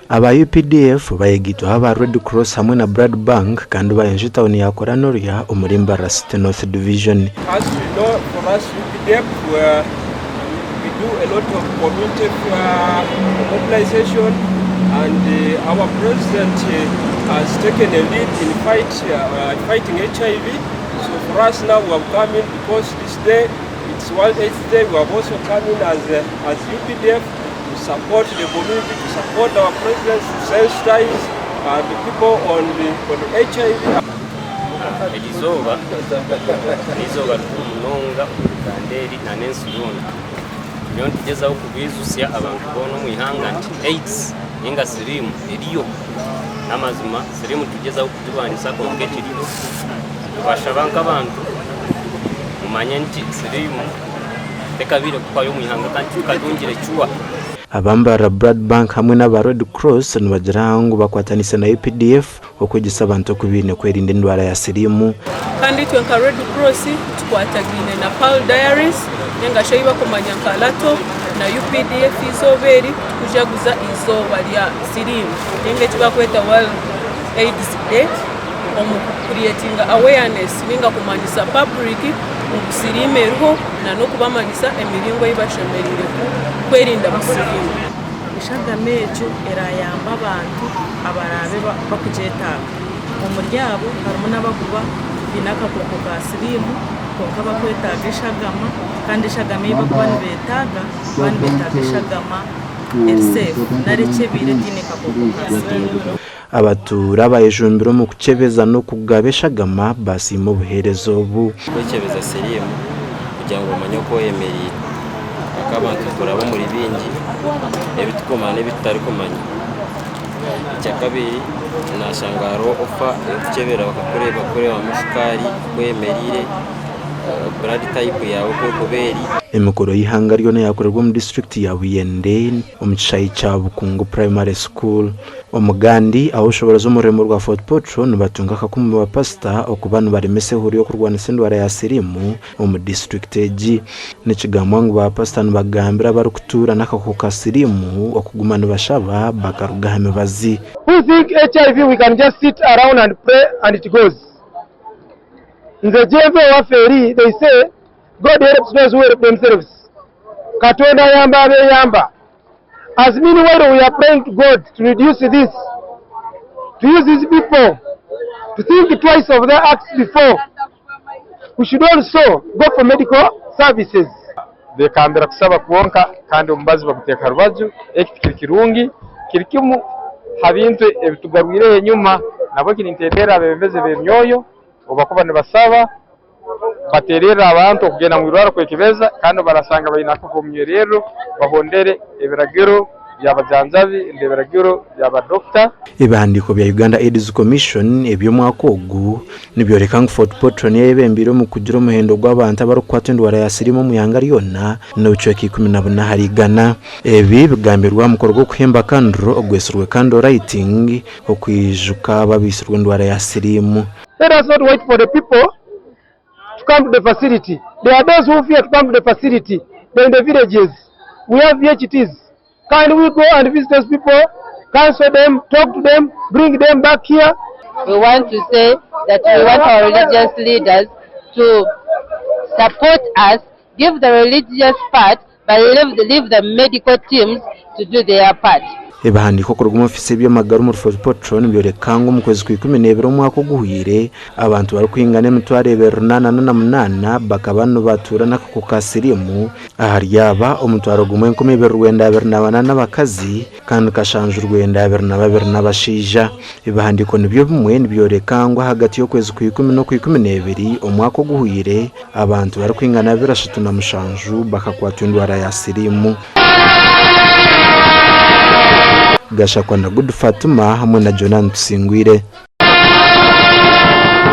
Aba UPDF bayegaitwaho aba Red Cross hamwe na Blood Bank kandi bayenja etawuni ya Koranorya omuri Mbarara City North Division. As you know for us UPDF we do a lot of community mobilization and our president has taken a lead in fight fighting HIV so for us now we have come in because this day it's world AIDS day we have also come in as as UPDF to support the community, to support our president, to sensitize uh, the people on the, on the HIV. Eri izooba n'eizooba rikuru munonga omu Uganda eri na n'ensi yoona. Turiyo nitugyezaho kubaijutsya abantu boona omu ihanga nti AIDS ninga siriimu eriyo. N'amazima siriimu nitugyezaho kugirwanisa kwonka ekiriyo. Nitubashaba nk'abantu mumanye nti siriimu tekabaire kuhwayo omu ihanga kandi tikatungire cure. Aba Mbarara Blood Bank hamwe n'aba Red Cross nibagira ngu bakwataniise na UPDF okwegyesa abantu oku baine kwerinda endwara ya siriimu. Kandi itwe nka Red Cross tukwatagaine na Pearl Diaries ninga shi ei bakumanya nka LATO na UPDF eizooba eri tukujaguza eizooba rya siriimu ninga eki bakweta World AIDS Day omu ku creatinga awareness ninga kumanyisa public ngu siriimu eriho na n'okubamanyisa emiringo ei bashemereire kwerindamu siriimu. Eshagama egyo eraayambe abantu abaraabe bakugyetaaga. Omuri abo harimu n'abarikuba baine akakooko ka siriimu kwonka bakwetaaga eshagama kandi eshagama ei barikuba nibeetaaga nibaba nibeetaaga eshagama eri seefu nari ekyebiire etaine kakooko ka siriimu. Abatuura abayejumbire omu kukyebeza n'okugaba eshagama baasiima obuheereza obu. Kwekyebeza siriimu kugira ngu omanye oku oyemereire. Ahakuba abantu nituraba omuri bingi ebi turikumanya n'ebi tutarikumanya. Ekyakabiri nashanga hariho ofa ey'okukyebera bakakureeba kureebamu shukaari oku oyemereire, blood type yaawe oku erikuba eri. Emikoro y'eihanga ryona yaakorerwa omu disiturikiti ya Buyende omu kishaayi kya Bukungu Primary School. Omugandi, Ab'obushoboorozi omu rurembo rwa Fort Portal nibatunga akakumu ba pasita okuba nibaremesa ehururu y'okurwanisa endwara ya siriimu omu disiturikiti egi. Nikigambwa ngu ba pasita nibagambira abarikutuura n'akakooko ka siriimu okuguma nibashaba bakaruga aha mibazi. Who think HIV we can just sit around and pray and it goes. Nze gyenva ewaffe eri they say God helps those who help themselves. Katonda ayamba abeyamba. As meanwhile we are praying to God to reduce this, to use these people to think twice of their acts before. We should also go for medical services. Bekambira kusaba kwonka kandi omubazi baguteeka ha rubaju. Eki tikiri kirungi, kiri kimu ha bintu ebitugarwireho enyuma. Nahabweki ninteererra abebembezi b'emyoyo obu bakuba nibasaba Bateererre abantu okugenda omu irwarro kwekebeza kandi obu barasanga baine akahuka omu nywererro, bahondere ebiragiro by'abajanjabi n'ebiragiro bya badokita. Ebihandiiko bya Uganda AIDS Commission eby'omwaka ogu nibyoreka ngu Fort Portal niyo eyebembeire omu kugira omuhendo gw'abantu abarikukwatwa endwara ya siriimu omu ihanga ryona n'obucweka 14 ahari igana. Ebi bigambirwe aha mukoro gw'okuhemba kanduro ogwetsirwe Candle Lighting okwijuka abo abaitsirwe endwara ya siriimu. Let us not wait for the people to come to the facility. There are those who fear to come to the facility. They're in the villages. We have VHTs. Can we go and visit those people, counsel them, talk to them, bring them back here? We want to say that we want our religious leaders to support us, give the religious part, but leave, leave the medical teams to do their part. Ebihandiiko kuruga omu ofiisi y'eby'amagara omuri Fort Portal nibyoreka ngu omu kwezi kwa Ikuminiebiri omwaka oguhweire, abantu barikwingana 888 bakaba nibatuura n'akakooko ka siriimu. Ahari aba, omutwaro gumwe 2924 n'abakazi kandi 722 n'abashaija. Ebihandiiko nibyo bimwe nibyoreka ngu ahagati y'okwezi kwa Ikumi n'okwa Ikumineebiri omwaka oguhweire, Abantu barikwingana 37 bakakwatwa endwara ya siriimu. Gashakwa na Good Fatuma hamwe na Jonan Tusingwire.